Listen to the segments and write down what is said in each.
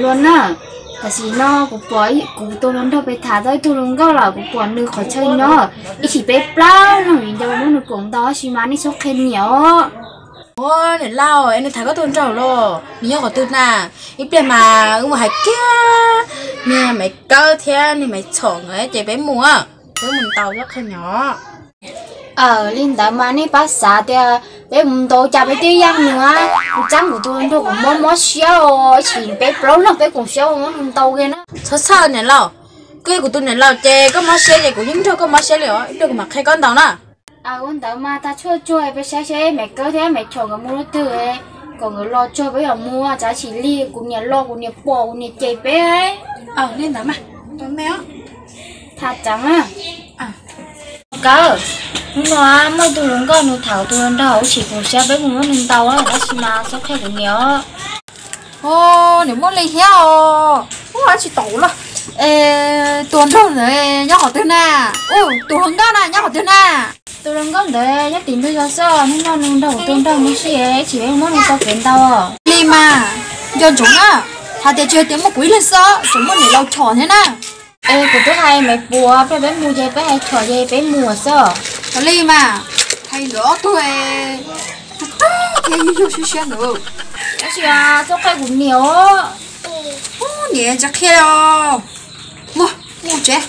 Ua na, tam sim no kuv pom kuv tus hluas nraug pem tham tau ib tug hluas nkauj lawm, kuv pom nws qhov chaw nyob, ib chim peb plaub leeg viv ncaus muab nws koom ntau, tab sis mas nej txhob qhia niam os. Ua niam laus, es nws tham koj tus nraug los nws nyob qhov twg na? Ib pliag mas wb mus hais kiag niag Maiv Kawb thiab niag Maiv Txhom nkawd ces peb mus, peb mus ntaus txhob qhia niam os. Aw, li ntawd mas nej pab xav tias peb mus ntaus cas peb twb yaj nws, kuv txeeb kuv tus hluas nraug kuv mob mob siab os, ib chim peb plaub leeg peb koom siab ua muab nws ntaus kiag na. Txhob txhawj niam laus, koj yog kuv tus niam laus ces koj mob siab ces kuv yeej nrog koj mob siab li os, ib pliag kuv mam qhia koj ntaus na. Aw, ua ntawd mas tag tsuag tsuag peb saib seb Maiv Kawb thiab Maiv Txhom nkawd mus lub twg, kom nkawd los txog peb mam mus, tsam ib chim lig kuv niam los kuv niam pom kuv niam cem peb. Aw, li ntawd mas, tus me os. Tham tseeb na. Kawb, hnub no muaj ib tug hluas nkauj nws tham kuv tus hluas nraug, ib chim koom siab peb mus muab nws ntaus, tab sis mas txhob qhia kuv niam os. Niam muaj li thiab os, ua tsis tau los. Es tus hluas nraug ntawd nyob qhov twg na? Tus hluas nkauj na nyob qhov twg na? Tus hluas nkauj ntawd nyob tim ntug zos xwb, hnub no nws nrog kuv tus nraug mus si, ib chim peb muab nws tso kev ntaus. Li mas, nco ntsoov na, hais tias tsis hais tias muaj kuv ib leeg xwb, tseem muaj niam laus Txhom thiab na. Es kuv twb hais Maiv Puas, peb peb mus ces peb hais Txhom ces peb mus xwb. Ua li mas, hais nkawd ob tug thiab yug yug siab siab ntawd. Tab sis txhob qhia kuv niam os. Niam tsis qhia os. Mus, mus tsev.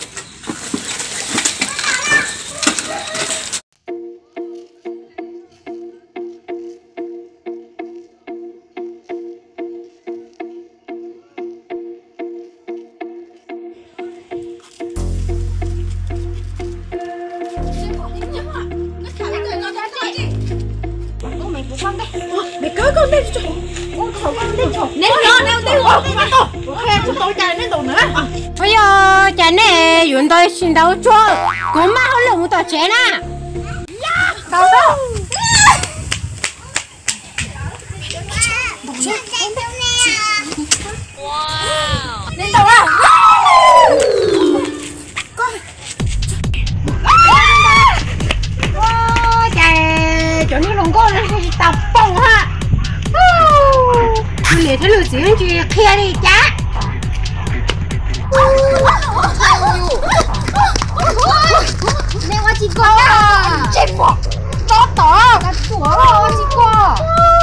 Ua yog cas nej yuav ntaus tsis ntaus tsuag, kuv maj hauj lwm mus tom tsev na. Cas cov niag hluas nkauj no tsis tau poob ha. Lwm niam thiab lwm txiv tsis qhia li cas. Nej ua tsis koj, ntsej muag tob tom, ua tsis koj,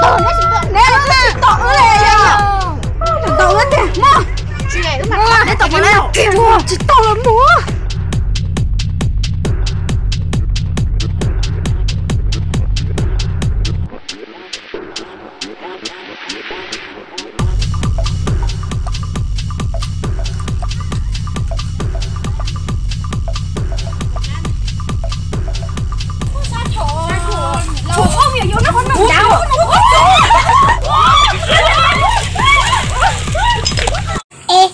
neb tsis tom wb li, tom wb tiag, neb tom wb tsis tau los mus. Es lawv es lawv muab peb cov noj tas. Ces kuv cov me nyuam ces nej mus tsev. Ub,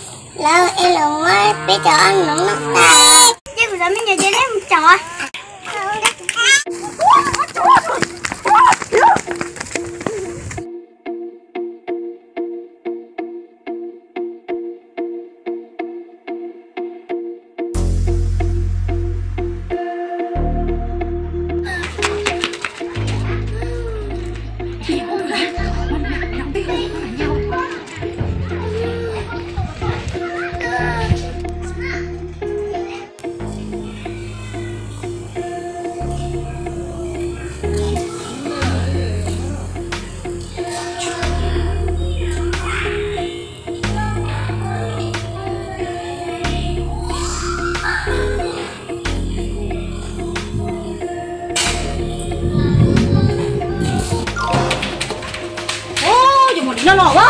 yuav mus li no los as.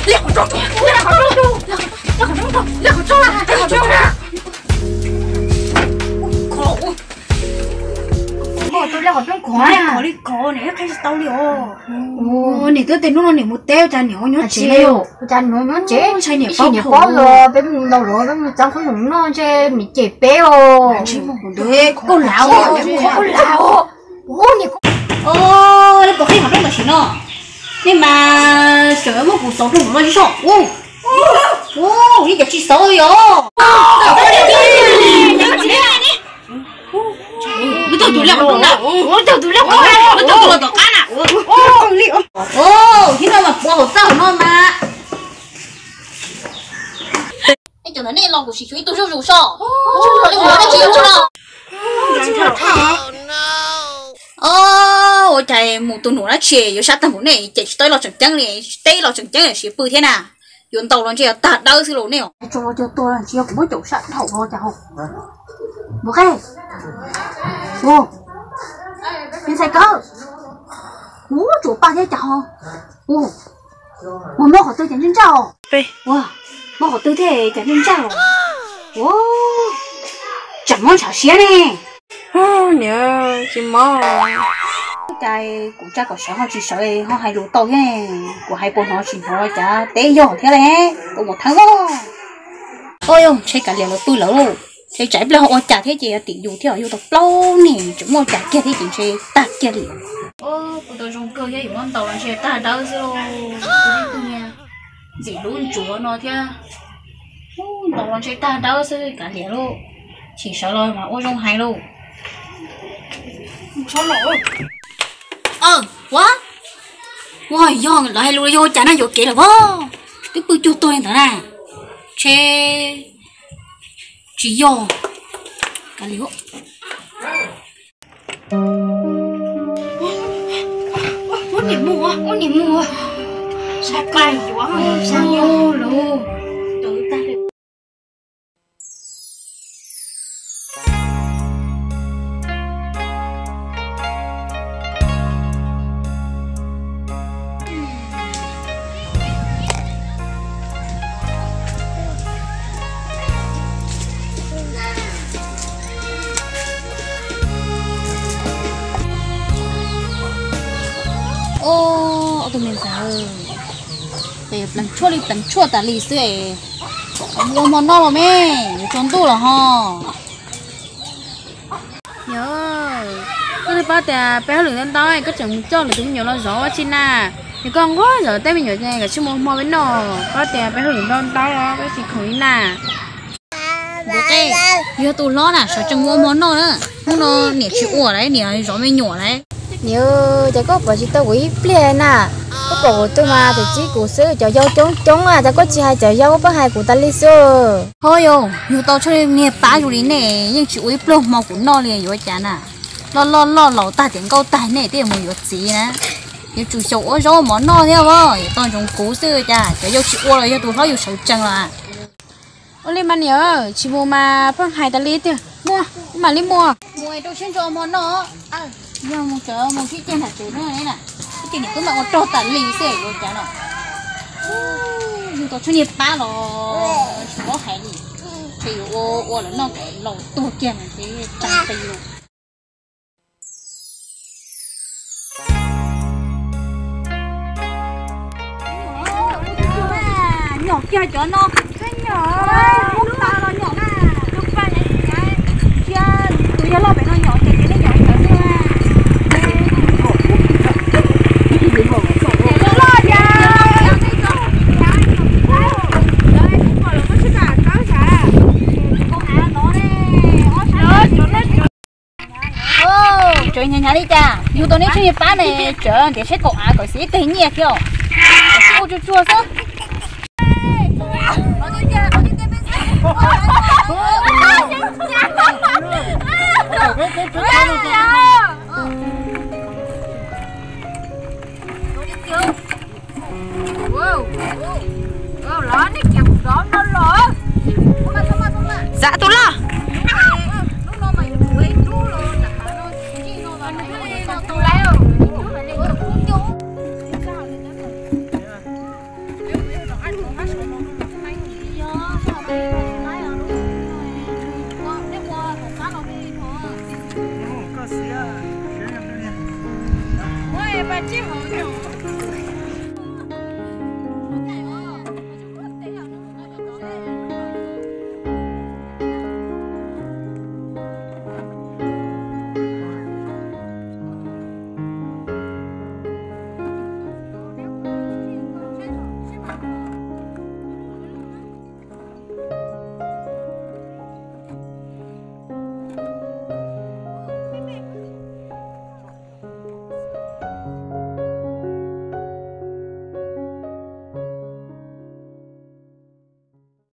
Liaj qhov rooj, liaj qhov rooj, liaj qhov rooj, liaj qhov rooj, liaj qhov rooj. Tus liaj qhov rooj khov, khov li khov, niam qhia tsis tau li os. Niam twb tias hnub no niam mus teb, ua cas niam ho nyob tsev li os? Ua cas niam nyob tsev? Ntshai niam paub los peb mus ntaus los peb mus txeeb qhob noom noj ntshe niam cem peb os. Koj lav os, koj lav os. Nej puas qhib qhov rooj tam sim no? Nej mas xyov muab kuv xauv rau hauv no tsis tso. Ub, ub, yeej cov tsis xauv li os. Tus lej qhov ntawd na, tus lej qhov ntawd, tus lej qhov ntawd tom qab na. Ub, ib no mas puav hauv txaj hauv no mas. Nej cov ntawm nej los kuv sim xyuas ib tug zuj zus soj. Ua cas mus tus num dab tsi yuav sab tag npaum nej, ces tsis tau ib los tseem ceeb li, teb los tseem ceeb li siav pw thiab na. Yuav ntaus los ntshe yog tag dawb xwb los nej. Tsuas los cog tua tsis yog kuv muab caum sab dhau los cas ho. Npua qe, ua, me ntxhais kawg, kuv tsuas paj thiab cas ho. Ua, ua mob qhov twg cas ntsaj ntsaj os. Ua, mob qhov twg thiab cas ntsaj ntsaj os. Ua, tsam mob ntshav siab ne. Niam, tsis mob. Cas kuv tsa kom sawv ho tsis sawv ho hais lus tau thiab. Kuv hais puas hnov tsis hnov cas teb yog thiab le. Kuv mus thawb os. Ua yog ntshe kav liam lawv pw lawv lauj. Ntshe tsam ib pliag ho ua cas thiab ces yog tim yus thiab, yus tau plaub niag tseem muaj cas kiag thiab ces ntshe tag kiag li. Kuv tau zoo kawg thiab, yus muab ntaus los ntshe tag dawb xwb lauj. Kuv tib tug niag ntxim hlub ntsuav no thiab. Ntaus los ntshe tag dawb xwb, kav liam lauj. Chim sawv los mas ua zoo hais lauj. Ua, ua yog lawv hais lus yog ua cas na, yuam kev lawm pob. Twb pw cuag tuag li ntawd na. Ntshe tsis yog. Kav liam. Ua niam mus, ua niam mus. Sab pais yuav, sab yuav lauj. Ob tug me ntxhais, pleev tshuaj li pleev tshuaj tas li xwb es, ua hmo noj los me, yuav tsaus ntuj los ho. Yog, koj twb paub tias peb hauj lwm ntau ntau, koj tseem mus coj lwm tus me nyuam los zov ua tsi na? Yog koj nquag zov tej me nyuam ces koj tsis mus hmo peb noj, paub tias peb hauj lwm ntau ntau los koj tsis khoom li na. Yog tus hlob na, sawv tsees mus ua hmo noj na. Hnub no niam tsis ua lawm, niam zov me nyuam lawm. Niam, cas koj pom tsis tau kuv ib pliag na? Koj pom kuv twb mas tus txib kuv xwb, cov yau coob coob, cas koj tsis hais cov yau, koj pheej hais kuv tas li xwb. Ho yog, yug tau txhua niag pab zoo li nej yeej tsis ua ib pluag hmo kuv noj li yuav cas na. Loj loj loj laus tag tiav nkauj tag nej twb yuav mus yuav txiv na. Yuav tsum xyaum ua zaub mov noj thiab os, yuav tau ntsoov kuv xwb cas cov yau tsis ua los yog tus hlob yus sawv tsees los. Ua li mas niam, tsis mus mas pheej hais tas li tiag, muaj mam li mus. Mus rau siab ntso hmo noj. Yog mus tsev mus sib ceg nram tsev na, ces niam twb mam ua rog tas li xwb yuav cas no. Yug tau txhua niag pab los tsis paub hais li. Ces yuav ua ua lawv noj kom laus tuag kiag mas ces tag li. Nyom kiag cov no, nyom, lub tas los nyom na, tus yog loj pem no nyom ces nej nyom cov xwb. Loj loj tiag, lawv kuj pom lawv muab sib tham kawb sav, kaum av no ne, ob sab. Tseem hnyav hnyav li cas, yug tau neb txhua niag pab ne, tseem ntiav seb kaum av kom xiv ib teg nyiaj thiab. Ua tsuag tsuag xwb. Xav tus loj.